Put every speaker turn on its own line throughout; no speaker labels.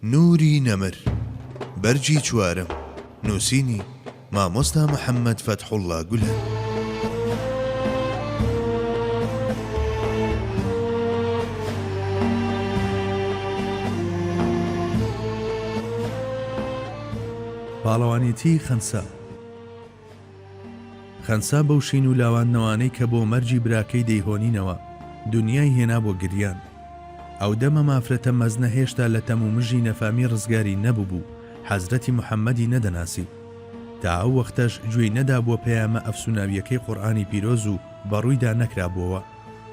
نوری نەمر، بەرگی چوارەم، نووسینی، مامۆستا محەممەد فەتحوڵڵا گولەن.
پاڵەوانێتیی خەنسا خەنسا بەو شین و لاواندنەوانەی کە بۆ مەرگی براکەی دەیهۆنینەوە، دونیای هێنا بۆ گریان. ئەو دەم ئەم ئافرەتە مەزنە هێشتا لە تەم و مژی نەفامی ڕزگاری نەبووبوو، حەزرەتی محەممەدی نەدەناسی. تا ئەو وەختەش گوێی نەدابووە پەیامە ئەفسووناوییەکەی قورئانی پیرۆز و بە ڕوویدا نەکرابووەوە.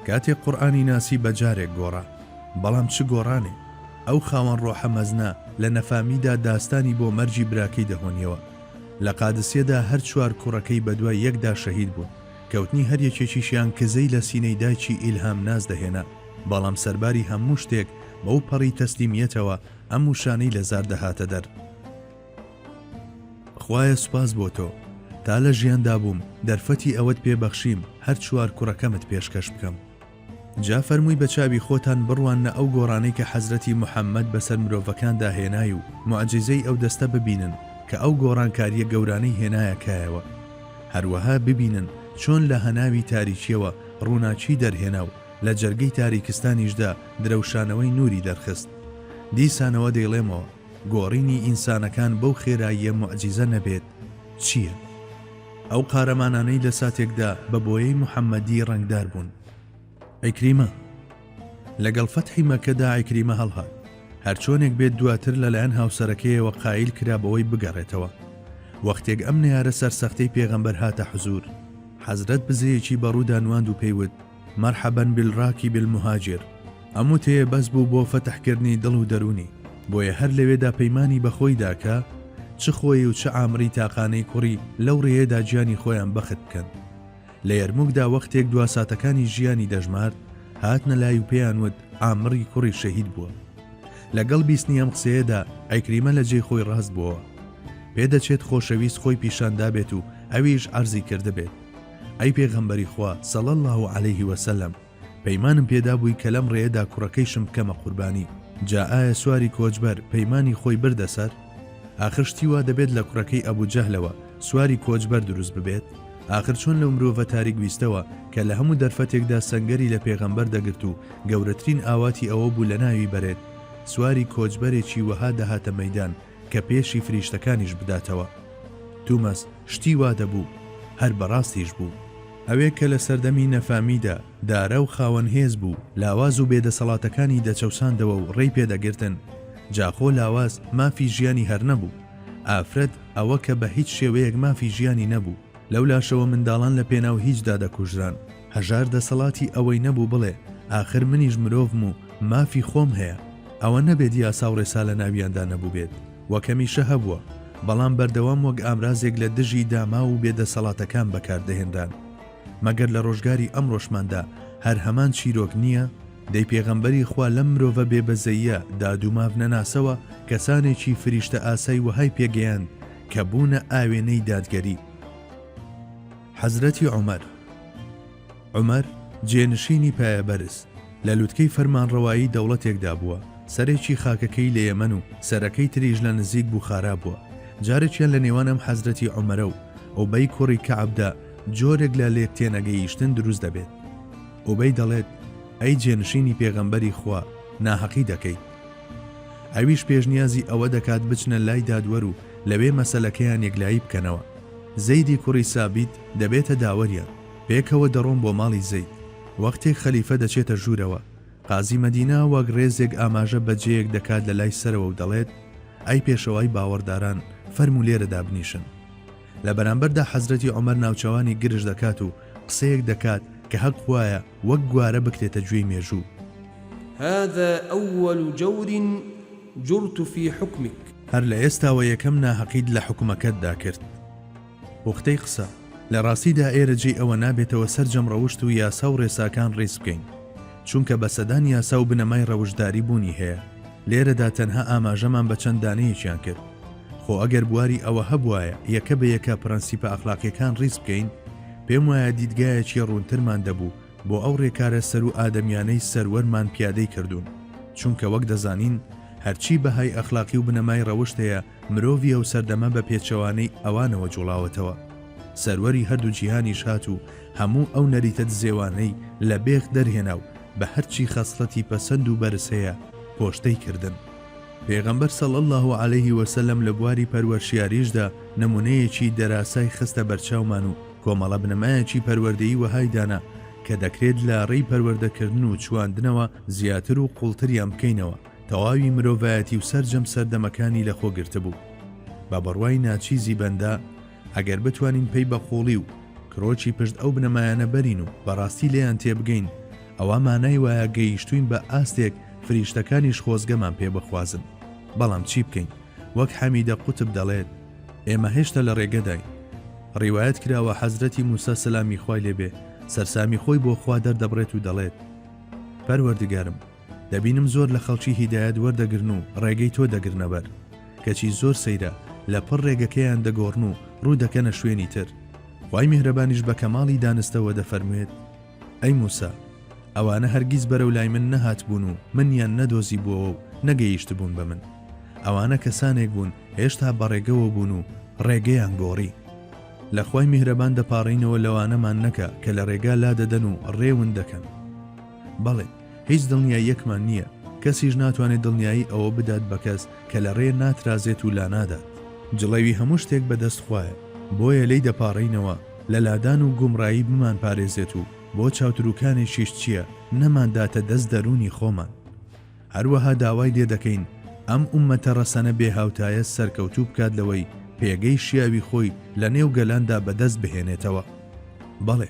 کاتێک قورئانی ناسی بە جارێک گۆڕا. بەڵام چ گۆڕانێ! ئەو خاوەن ڕۆحە مەزنە لە نەفامیدا داستانی بۆ مەرگی براکەی دەهۆنیەوە. لە قادسیەدا هەر چوار کوڕەکەی بەدوای یەکدا شەهید بوون، کەوتنی هەر یەکێکیشیان کزەی لە سینەی دایکی ئیلهام ناز دەهێنا، بەڵام سەرباری هەموو شتێک بەو پەڕی تەسلیمیەتەوە ئەم وشانەی لە زار دەهاتە دەر. خوایە سوپاس بۆ تۆ، تا لە ژیاندا بووم دەرفەتی ئەوەت پێ بەخشیم هەر چوار کوڕەکەمت پێشکەش بکەم. جا فەرمووی بە چاوی خۆتان بڕواننە ئەو گۆڕانەی کە حەزرەتی محمد بەسەر مرۆڤەکاندا هێنای و موعجیزەی ئەو دەستە ببینن کە ئەو گۆڕانکاریە گەورانەی هێنایە کایەوە هەروەها ببینن چۆن لە هەناوی تاریکیەوە ڕووناکی دەرهێنا و لە جەرگەی تاریکستانیشدا درەوشانەوەی نوری دەرخست دیسانەوە دەیڵێمەوە گۆڕینی ئینسانەکان بەو خێراییە موعجیزە نەبێت چیە؟ ئەو قارەمانانەی لە ساتێکدا بە بۆیەی محەممەدی ڕەنگدار بوون. عیکریمە. لەگەڵ فەتحی مەککەدا عیکریمە هەڵهات. هەرچۆنێک بێت دواتر لەلایەن هاوسەرەکەیەوە قایل کرا بەوەی بگەڕێتەوە. وەختێک ئەم نەیارە سەرسەختەی پێغەمبەر هاتە حزوور، حەزرەت بزەیەکی بە ڕوودا نواند و پێی وت، مرحبا بالراکب المهاجر، ئەم وتەیە بەس بوو بۆ فەتح کردنی دڵ و دەروونی، بۆیە هەر لەوێدا پەیمانی بە خۆی دا کە چ خۆی و چ عامری تاقانەی کوڕی لەو ڕێیەدا گیانی خۆیان بەخت بکەن. لە یەرموکدا وەختێک دوا ساتەکانی ژیانی دەژمارد، هاتنە لای و پێیان وت عامری کوڕی شەهید بووە. لەگەڵ بیستنی ئەم قسەیەدا عیکریمە لە جێی خۆی ڕاست بووەوە. پێدەچێت خۆشەویست خۆی پیشان دابێت و ئەویش عەرزی کردبێت. ئەی پێغەمبەری خوا، صلی اللە علیه وسلم، پەیمانم پێدابووی کە لەم ڕێیەدا کوڕەکەیشم بکەمە قوربانی، جا ئایا سواری کۆچبەر پەیمانی خۆی بردە سەر؟ ئاخر شتی وا دەبێت لە کوڕەکەی ئەبو جەهلەوە سواری کۆچبەر دروست ببێت؟ ئاخر چۆن لەو مرۆڤە تاریک ویستەوە کە لە هەموو دەرفەتێکدا سەنگەری لە پێغەمبەر دەگرت و گەورەترین ئاواتی ئەوە بوو لەناوی بەرێت، سواری کۆچبەرێکی وەها دەهاتە مەیدان کە پێشی فریشتەکانیش بداتەوە؟ تومەس، شتی وا دەبوو. هەر بەڕاستیش بوو. ئەوێک کە لە سەردەمی نەفامیدا دارا و خاوەن هێز بوو، لاواز و بێدەسەڵاتەکانی دەچەوساندەوە و ڕێی پێ دەگرتن. جا خۆ لاواز مافی ژیانی هەر نەبوو. ئافرەت ئەوە کە بە هیچ شێوەیەک مافی ژیانی نەبوو. لەولاشەوە منداڵان لە پێناو هیچدا دەکوژران. هەژار دەسەڵاتی ئەوەی نەبوو بڵێ ئاخر منیش مرۆڤم و مافی خۆم هەیە. ئەوە نەبێت یاسا و ڕێسا لە ناویاندا نەبووبێت. وەک هەمیشە هەبووە، بەڵام بەردەوام وەک ئامرازێک لە دژی داماو و بێدەسەڵاتەکان بەکاردەهێنران. مەگەر لە ڕۆژگاری ئەمڕۆشماندا هەر هەمان چیرۆک نییە؟ دەی پێغەمبەری خوا لەم مرۆڤە بێ بەزەییە داد و ماف نەناسەوە کەسانێکی فریشتە ئاسای وەهای پێگەیاند کە بوونە ئاوێنەی دادگەری. حەزرەتی عومەر. عومەر، جێنشینی پایەبەرز، لە لوتکەی فەرمانڕەوایی دەوڵەتێکدا بووە، سەرێکی خاکەکەی لە یەمەن و سەرەکەی تریش لە نزیک بوخارا بووە. جارێکیان لە نێوان ئەم حەزرەتی عومەرە و ئوبەی کوڕی کەعبدا جۆرێک لە لێکتێنەگەیشتن دروست دەبێت. ئوبەی دەڵێت، ئەی جێنشینی پێغەمبەری خوا، ناهەقی دەکەیت. ئەویش پێشنیازی ئەوە دەکات بچنە لای دادوەر و لەوێ مەسەلەکەیان یەکلایی بکەنەوە. زەیدی کوڕی سابیت دەبێتە داوەریان. پێکەوە دەڕۆن بۆ ماڵی زەید. وەختێک خەلیفە دەچێتە ژوورەوە، قازی مەدینە وەک ڕێزێک ئاماژە بە جێیەک دەکات لە لای سەرەوە و دەڵێت، ئەی پێشەوای باوەڕداران فەرموو لێرە دابنیشن. لە بەرامبەردا حەزرەتی عومەر ناوچەوانی گرژ دەکات و قسەیەک دەکات کە هەق وایە وەک گوارە بکرێتە گوێی مێژوو.
هذا اول جور جرت فی حکمک.
هەر لە ئێستاوە یەکەم ناهەقیت لە حوکمەکەتدا کرد. پوختەی قسە، لە ڕاستیدا ئێرە جێی ئەوە نابێتەوە سەرجەم ڕەوشت و یاسا و ڕێساکان ڕیز بکەین، چونکە بە سەدان یاسا و بنەمای ڕەوشتداری بوونی هەیە، لێرەدا تەنها ئاماژەمان بە چەند دانەیەکیان کرد. خۆ ئەگەر بواری ئەوە هەبوایە یەکە بە یەکە پرەنسیپە ئەخلاقیەکان ڕیز بکەین، پێم وایە دیدگایەکی ڕوونترمان دەبوو بۆ ئەو ڕێکارە سەروو ئادەمیانەی سەروەرمان پیادەی کردوون، چونکە وەک دەزانین. هەرچی بەهای ئەخلاقی و بنەمای ڕەوشت هەیە مرۆڤی ئەو سەردەمە بە پێچەوانەی ئەوانەوە جوڵاوەتەوە. سەروەری هەردوو جیهانیش هات و هەموو ئەو نەریتە دزێوانەی لە بێخ دەرهێنا و بە هەرچی خەسڵەتی پەسەند و بەرز هەیە پۆشتەی کردن. پێغەمبەر صلی اللە علیه وسلم لە بواری پەروەرشیاریشدا نمونەیەکی دەراسای خستە بەرچاومان و کۆمەڵە بنەمایەکی پەروەردەیی وەهای دانا کە دەکرێت لە ڕێی پەروەردەکردن و چواندنەوە زیاتر و قوڵتریان بکەینەوە، تەواوی مرۆڤایەتی و سەرجەم سەردەمەکانی لەخۆ گرتبوو. بە بڕوای ناچیزی بەندە، ئەگەر بتوانین پەی بە قووڵی و کرۆکی پشت ئەو بنەمایانە بەرین و بەڕاستی لێیان تێبگەین، ئەوا مانای وایە گەیشتووین بە ئاستێک فریشتەکانیش خۆزگەمان پێ بخوازن. بەڵام چی بکەین؟ وەک حەمیدە قوتب دەڵێت، ئێمە هێشتا لە ڕێگەداین. ڕیوایەت کراوە حەزرەتی موسا سەلامی خوای لێ بێ سەرسامی خۆی بۆ خوا دەردەبڕێت و دەڵێت، پەروەردگارم! دەبینم زۆر لە خەڵکی هیدایەت وەردەگرن و ڕێگەی تۆ دەگرنە بەر، کەچی زۆر سەیرە لە پڕ ڕێگەکەیان دەگۆڕن و ڕوو دەکەنە شوێنی تر. خوای میهرەبانیش بە کەماڵی دانستەوە دەفەرموێت، ئەی موسا! ئەوانە هەرگیز بەرەو لای من نەهاتبوون و منیان نەدۆزیبووەوە و نەگەیشتبوون بە من. ئەوانە کەسانێک بوون هێشتا بەڕێگەوە بوون و ڕێگەیان گۆڕی. لە خوای میهرەبان دەپاڕێینەوە لەوانەمان نەکا کە لە ڕێگا لادەدەن و ڕێ ون دەکەن. بەڵێ، هیچ دڵنیاییەکمان نییە، کەسیش ناتوانێت دڵنیایی ئەوە بدات بە کەس کە لە ڕێ ناترازێت و لانادات. جڵەوی هەموو شتێک بە دەست خوایە، بۆیە لێی دەپاڕێینەوە لە لادان و گومڕایی بمانپارێزێت و بۆ چاوتروکانێکیش چییە نەمانداتە دەست دەروونی خۆمان. هەروەها داوای لێ دەکەین ئەم ئوممەتە ڕەسەنە بێ هاوتایە سەرکەوتوو بکات لەوەی پێگەی شیاوی خۆی لە نێو گەلاندا بەدەست بهێنێتەوە. بەڵێ،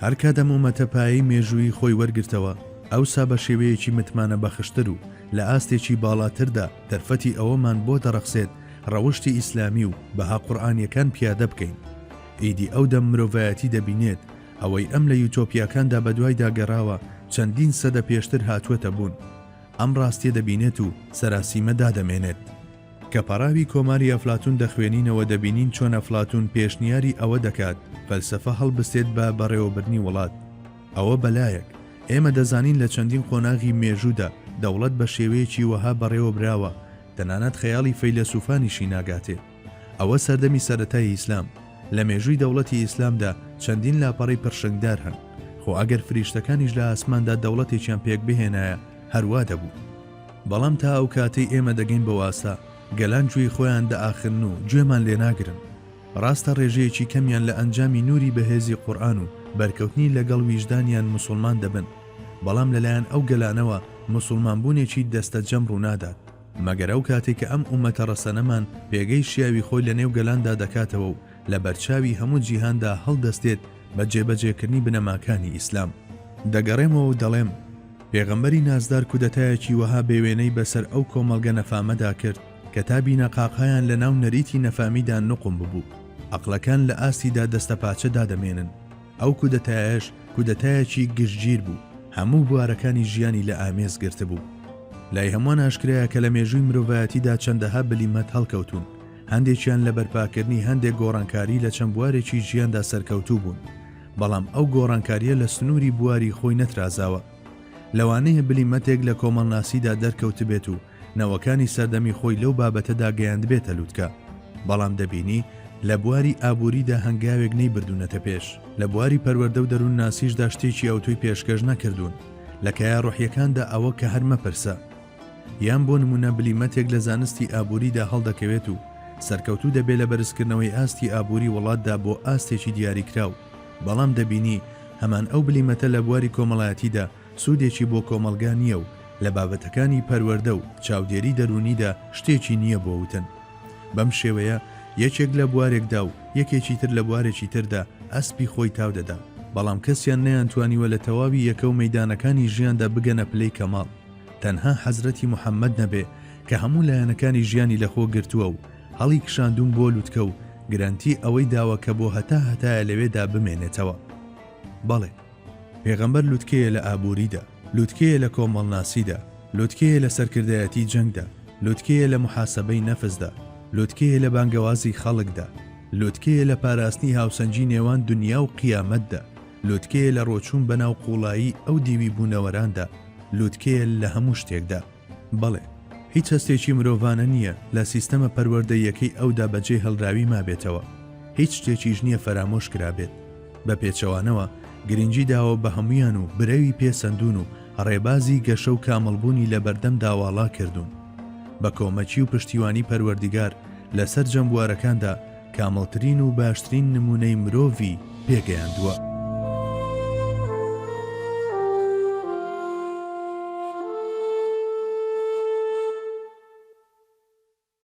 هەرکات ئەم ئوممەتە پایەی مێژوویی خۆی وەرگرتەوە، ئەوسا بە شێوەیەکی متمانەبەخشتر و لە ئاستێکی باڵاتردا دەرفەتی ئەوەمان بۆ دەڕەخسێت ڕەوشتی ئیسلامی و بەها قورئانییەکان پیادە بکەین. ئیدی ئەو دەم مرۆڤایەتی دەبینێت ئەوەی ئەم لە یوتۆپیاکاندا بەدوایدا گەڕاوە چەندین سەدە پێشتر هاتووەتە بوون. ئەم ڕاستیە دەبینێت و سەراسیمە دادەمێنێت. کە پەڕاوی کۆماری ئەفلاتون دەخوێنینەوە دەبینین چۆن ئەفلاتون پێشنیاری ئەوە دەکات فەلسەفە هەڵبستێت بە بەڕێوەبردنی وڵات. ئەوە بەلایەک، ئێمە دەزانین لە چەندین قۆناغی مێژوودا دەوڵەت بە شێوەیەکی وەها بەڕێوەبراوە تەنانەت خەیاڵی فەیلەسوفانیشی ناگاتێ. ئەوە سەردەمی سەرەتای ئیسلام. لە مێژووی دەوڵەتی ئیسلامدا چەندین لاپەڕەی پرشنگدار هەن. خۆ ئەگەر فریشتەکانیش لە ئاسماندا دەوڵەتێکیان پێک بهێنایە هەر وا دەبوو. بەڵام تا ئەو کاتەی ئێمە دەگەین بەو ئاستە، گەلان گوێی خۆیان دەئاخنن و گوێمان لێ ناگرن. ڕاستە ڕێژەیەکی کەمیان لە ئەنجامی نووری بەهێزی قورئان و بەرکەوتنی لەگەڵ ویژدانیان موسوڵمان دەبن، بەڵام لەلایەن ئەو گەلانەوە موسوڵمانبوونێکی دەستەجەم ڕوونادات. مەگەر ئەو کاتەی کە ئەم ئوممەتە ڕەسەنەمان پێگەی شیاوی خۆی لە نێو گەلاندا دەکاتەوە و لە بەرچاوی هەموو جیهاندا هەڵدەستێت بە جێبەجێکردنی بنەماکانی ئیسلام. دەگەڕێمەوە و دەڵێم، پێغەمبەری نازدار کودەتایەکی وەها بێوێنەی بەسەر ئەو کۆمەڵگە نەفامەدا کرد کە تا بینەقاقایان لە ناو نەریتی نەفامیدا نوقم ببوو. عەقڵەکان لە ئاستیدا دەستەپاچە دادەمێنن. ئەو کودەتایەش کودەتایەکی گشتگیر بوو، هەموو بوارەکانی ژیانی لە ئامێز گرتبوو. لای هەمووان ئاشکرایە کە لە مێژووی مرۆڤایەتیدا چەندەها بلیمەت هەڵکەوتوون، هەندێکیان لە بەرپاکردنی هەندێک گۆڕانکاری لە چەند بوارێکی ژیاندا سەرکەوتوو بوون، بەڵام ئەو گۆڕانکارییە لە سنووری بواری خۆی نەترازاوە. لەوانەیە بلیمەتێک لە کۆمەڵناسیدا دەرکەوتبێت و نەوەکانی سەردەمی خۆی لەو بابەتەدا گەیاندبێتە لوتکە، بەڵام دەبینی لە بواری ئابووریدا هەنگاوێک نەیبردوونەتە پێش، لە بواری پەروەردە و دەروونناسیشدا شتێکی ئەوتۆی پێشکەش نەکردوون، لە کایە ڕۆحییەکاندا ئەوە کە هەر مەپرسە. یان بۆ نموونە بلیمەتێک لە زانستی ئابووریدا هەڵدەکەوێت و سەرکەوتوو دەبێ لە بەرزکردنەوەی ئاستی ئابووری وڵاتدا بۆ ئاستێکی دیاریکراو، بەڵام دەبینی هەمان ئەو بلیمەتە لە بواری کۆمەڵایەتیدا سوودێکی بۆ کۆمەڵگا نییە و لە بابەتەکانی پەروەردە و چاودێری دەروونیدا شتێکی نییە بۆ وتن. بەم شێوەیە یەکێک لە بوارێکدا و یەکێکی تر لە بوارێکی تردا ئەسپی خۆی تاو دەدا، بەڵام کەسیان نەیانتوانیوە لە تەواوی یەکە و مەیدانەکانی ژیاندا بگەنە پلەی کەماڵ، تەنها حەزرەتی محەممەد نەبێ کە هەموو لایەنەکانی ژیانی لەخۆ گرتووە و هەڵی کشاندوون بۆ لوتکە و گرەنتی ئەوەی داوە کە بۆ هەتا هەتایە لەوێدا بمێنێتەوە. بەڵێ. پێغەمبەر لوتکەیە لە ئابووریدا، لوتکەیە لە کۆمەڵناسیدا، لوتکەیە لە سەرکردایەتی جەنگدا، لوتکەیە لە موحاسەبەی نەفسدا، لوتکەیە لە بانگەوازی خەڵکدا، لوتکەیە لە پاراستنی هاوسەنگی نێوان دونیا و قیامەتدا، لوتکەیە لە ڕۆچوون بەناو قووڵایی ئەو دیوی بوونەوەراندا، لوتکەیە لە هەموو شتێکدا. بەڵێ. هیچ هەستێکی مرۆڤانە نییە لە سیستەمە پەروەردەییەکەی ئەودا بەجێ هێڵراوی مابێتەوە، هیچ شتێکیش نییە فەرامۆش کرابێت. بە پێچەوانەوە گرنگی داوە بە هەموویان و برەوی پێ سەندوون و ڕێبازی گەشە و کامڵبوونی لە بەردەمدا واڵا کردوون. بە کۆمەکی و پشتیوانی پەروەردیگار لە سەرجەم بوارەکاندا کامڵترین و باشترین نموونەی مرۆڤی پێگەیاندووە.